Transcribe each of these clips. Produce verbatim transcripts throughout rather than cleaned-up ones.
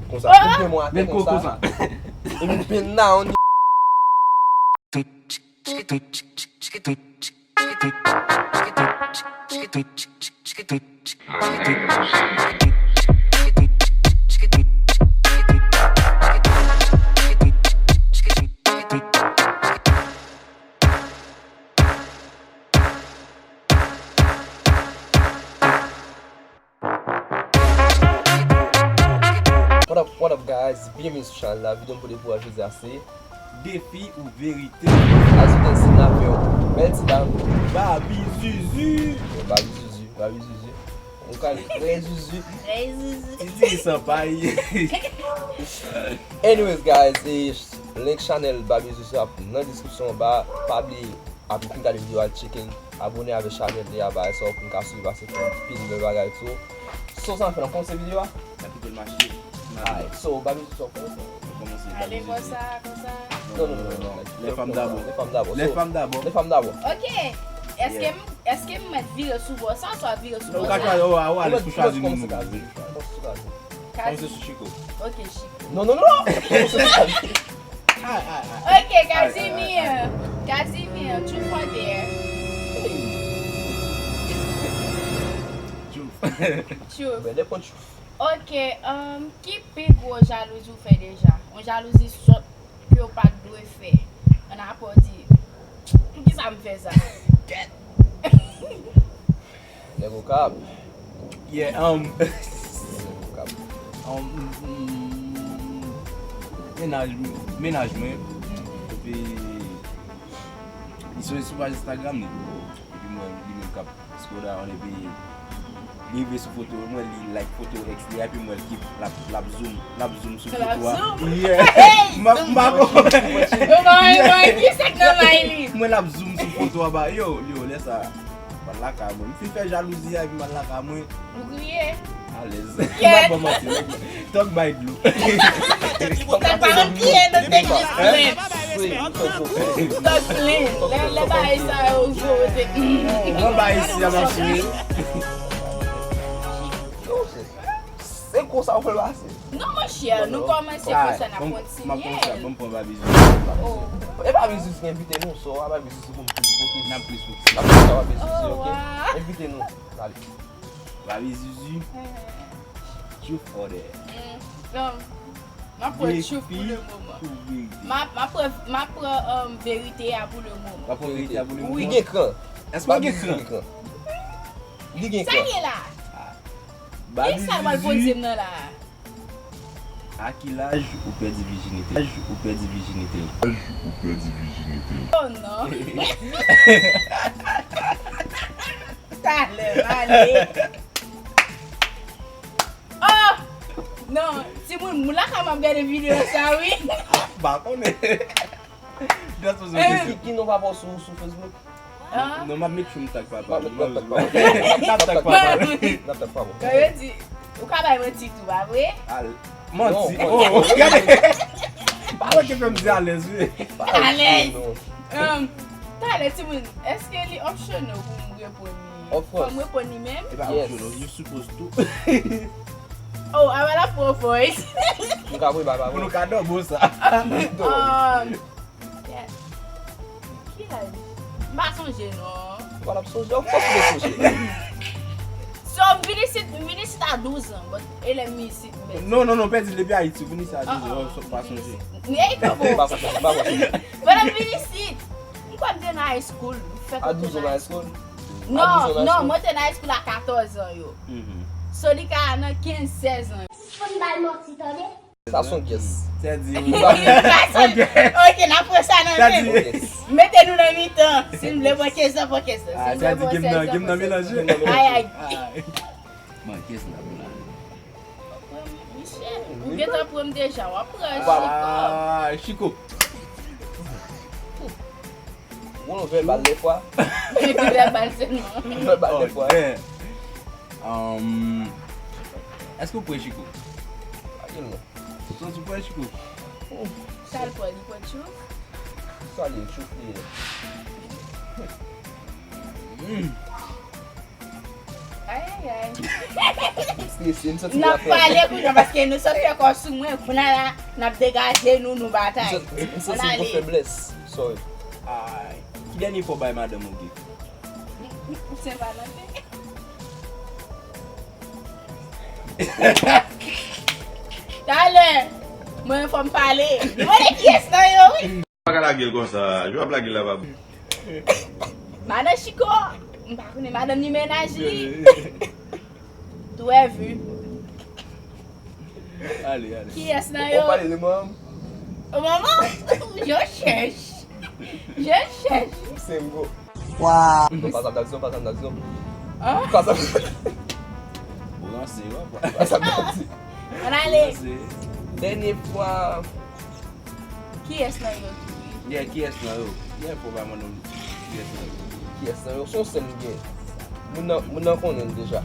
Konsa, ou plen mwen atè konsa. Epi plen nan yon What up, what up, guys? Byenvini sou chanèl la. Videyo m pote pou w jodi a se defi ou verite. As you can see, n ap yon bèl ti dam. Babi Zuzu. Yo, Babi Zuzu, Babi Zuzu. Ou ka di frè Zuzu. Frè Zuzu. Ti diri san pay. Anyways, guys, e link chanèl Babi Zuzu ap nan deskripsyon anba. Pa bliye, apre w fin gade videyo a, tcheke l, abòne avèk chanèl li a, bagay sa w konn ka swiv, pase fè anpil bèl bagay tou. So, sa n ap fè, n ap kòmanse videyo a? N ap kite l mache. Alright, so, Babi Zuzu, sa w kòmanse? N kòmanse, Babi Zuzu. Ale konsa, konsa. Non, non, non, non, non. Lè fanm dabò. Lè fanm dabò. Lè fanm dabò. Lè fanm dabò. Ok. Èske m, èske m mèt vire sou bò sa, oswa vire sou bò sa? Non, ou ka chwazi, ou, ou ale pou chwazi moun ou vle. Kòmanse sou Chiko. Ok, Chiko. Non, non, non! Ay, ay, ay. Ok, Casimir. Casimir, truth or dare? Truth. Truth. Ben, depan truth. Ok, um, ki pi gwo jalouzi ou fè deja? Yon jalouzi sòt ke w pa t dwe fè. An apre w di, "Poukisa m fè sa?" Nèg okap. Yeah, um, nèg okap. Um, mm, mennaj, mennaj mwen. Epi, li sou, sou paj Instagram li. Epi mwen, li menm k ap scroll down, epi li rive sou foto, mwen li like foto ex li a, epi mwen ki l ap, l ap zoom, l ap zoom sou foto a. L ap zoom? Yeah. Hey, m ap, m ap, zoom. Yo, mwen, mwen, ki sa k nan may li? Mwen l ap zoom sou foto a, ba, yo, yo, lè sa, m al lakay mwen. M fin fè jalouzi a, epi m al lakay mwen. Ou kriye? Alèz. Kèt. M pa ba manti, nèg. Talk bay dlo. Ou ta pa kriye, nou te jis plen. Talk plen. Lè, lè bagay sa yo gwo, te, mm. Mwen ba isi a, m ap swiv. Se konsa w fè l pase? Non, monchè, nou kòmanse konsa, n ap kontinye. M ap konsa, bon, m pran Babi Zuzu. Oh. E Babi Zuzu ki envite nou, so, a Babi Zuzu pou m plis fokis. N ap plis fokis. N ap plis fokis, ok? Oh, wa. Envite nou. Ale. Babi Zuzu. Truth or dare? Mm, um, m ap pran truth pou le moman. Defi ou verite? M ap, m ap pran, m ap pran, um, verite a pou le moman. W ap pran verite a pou le moman? Wi. Li gen kran. Èske w gen kran? Li gen kran. Sa gen la? Ah. Babi Zuzu. Ki sa w pral poze m nan la? A ki laj ou pèdi vijinite? Laj ou pèdi vijinite? Laj ou pèdi vijinite? Oh non. Talè, m ale. Oh! Non, timoun, moun lakay mwen ap gade videyo sa, wi. M pa konnen. Just poze yon kesyon. Ki, ki non papa w sou, sou Facebook? Ah. Non, m ap make sure m tag papa m. N ap tag papa m. N ap tag papa m. N ap tag papa m. Kan yo di, ou ka bay manti tou, pa vre? Al, manti. Non, oh, gade. Pa wè ke fè m di alèz, wi. Alèz. Um, talè, timoun, èske li optional pou m reponn li? Of course. Fò m reponn li menm? E pa optional, you supposed to. Oh, a pa la pran voice. Nou ka voye ba, ba, pou nou ka double sa. Um, Yeah. Ki laj? M pa sonje, non. Ou pa t ap sonje, of course ou te sonje. So, m vin isit, m vin isit a douz an, but e lè m isit, m pèdi. Non, non, non, pèdi depi Ayiti, ou vin isit a douz an, so ou pa sonje. Ey, kòman? M pa sonje, m pa sonje. Pandan m vin isit, m kwè m te nan high school, m fèk retourne high school. A douz an nan high school? Non, non, mwen te nan high school a katòz an yo. So, li ka nan kenz, sèz an. Sispann ba l manti, tande. Sa son guess. Sa di wi. Ok, n ap pran sa nan men. Sa di wi. Mete nou nan mitan. Si n vle pran kenz lan, pran kenz lan. Si n vle pran sèz lan, pran sèz lan. Ay, ay. Bon, kenz lan pou la. Michel, ou gentan pran m deja, w ap pran Chiko. Chiko. Ou vèbal de fwa. Epi vèbal sèlman. Vèbal de fwa. Um, èske ou pran Chiko? Pa gen non. Santi w pran Chiko? Sa l pran, li pran tchouf? Sa li ye, tchouf li ye. Mm. Ay, M strese, m santi m ap pale kounye a paske nou sot fè kò sou mwen, kounye a la, n ap degaje nou, nou batay. M santi m gon feblès. Sorry. Ay, ki dènye fwa w bay madanm ou gift? Sen Valanten. Talè, mwen fò m pale. Li mande kiyès nan yo, wi. Pa ka lage l konsa. Jan w ap lage l la pa bon. Madan Chiko, m pa konnen madanm ni mennaj li. Twè vi. Ale, ale. Kiyès nan yo? Ou pale de manman? Manman? Je cherche. Je cherche. Se m go. Waw. Non, pa sa m ta di non, pa sa m ta di non. An? Pa sa m ta di. Ou ranse, w ap. Pa sa m ta di. Ann ale. Ranse. Dènye fwa. Kiyès nan yo ki. Yeah, kiyès nan yo? Yeah, fò w pa mande m kiyès nan yo. Kiyès nan yo? Se yon sèl m gen. Moun nan, moun nan konnen l deja.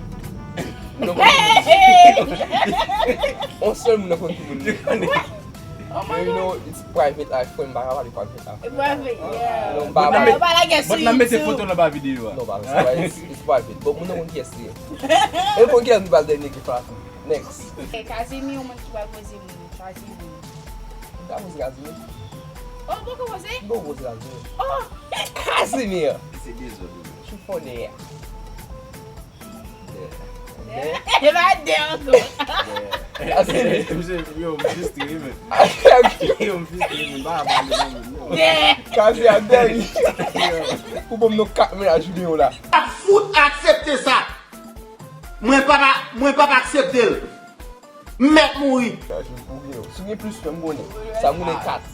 Moun nan konnen l deja. Yon sèl moun nan konn ki moun li ye. Li konnen. Oh my God. You know, it's private life, frè m pa ka pale private life. Private, yeah. Non, but pa nan met-, but nan mete foto nan ba videyo a. Non, pa, it's, it's private. But moun nan konn kiyès li ye. E l konn kiyès m pral dènye ki frape. Next. Ok, Casimir, yon moun ki pral poze moun. Casimir. M ka poze Casimir? Oh, ou poko poze? M poko poze Casimir. Oh! Casimir! Se dezòd, wi. Chifonè a. Yeah. E pa de ankò. Yeah. Casimir. Yo, m jis ri, men. Yo, m jis ri, men. Pa pale non, men, non. Yeah. Casimir a dèyè. Ou ban m non kat mennaj videyo la. Fout aksepte sa. Mwen p ap, mwen p ap aksepte l. M mèt mouri. Sa jwe pou vre yo. Si w gen plis fè m konnen. Sa moun e kat.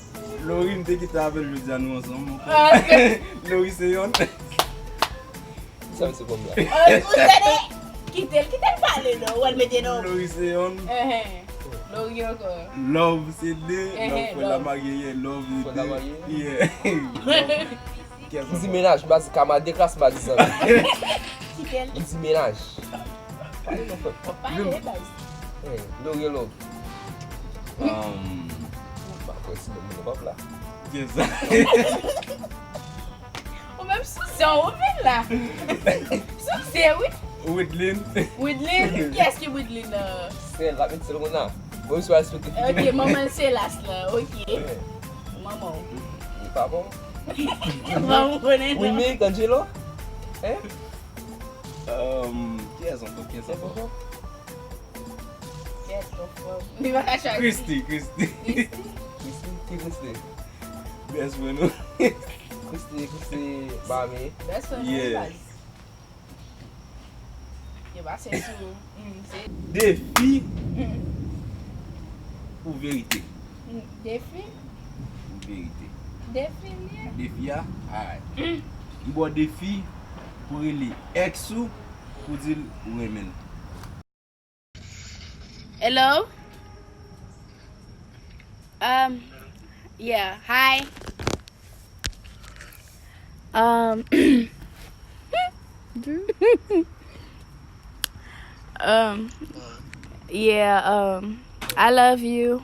Lori, m te kite avè l jodi a, nou ansanm ankò. Ah, ok. Lori se yonn. Sa se pwòblèm. Oh, ou tande? Kite l, kite l pale non, ou al mete non. Lori se yonn. Ehe. Lori ankò. Love se de, ehe, love fò la marye, yeah, love se de. Fò la marye. Yeah. Love. M di mennaj, m pa di kamarad de klas, m pa di zanmi. Kite l. M di mennaj. Pale non, frè. Pale, baz. Eh, Lori love. Um, m pa kwè si moun nan p ap la. Yes. Ou menm souse, ou vin la. Souse, wi. Widlin. Widlin? Kiyès ki Widlin, euh? Se l, l ap met sèl konn la. Bon, sou respekte. Ok, manman l se las la, ok. Yeah. Manman w. Li pa bon. Manman w konnen non. Wilmerick, Angelo? Hein? Um, kiyès ankò? Kiyès ankò? Kiyès ankò? Kiyès ankò? Li pa ka chwazi. Christy, Christy. Christy? Christy? Ki Christy? Best friend ou? Christy, Christy, Bami. Best friend ou, yeah, baz. Yo pase sou, mm, se defi, mm, ou verite? Mm, defi? Ou verite? Defi li ye. Defi a? Alright. Mm. M ba w defi pou rele ex ou, pou di l ou renmen l. Hello? Um, yeah, hi. Um, um, yeah, um, I love you.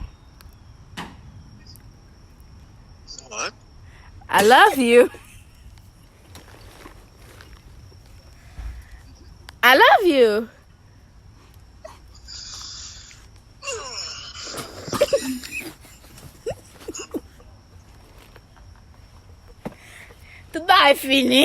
What? I love you. I love you. Tout bagay fini.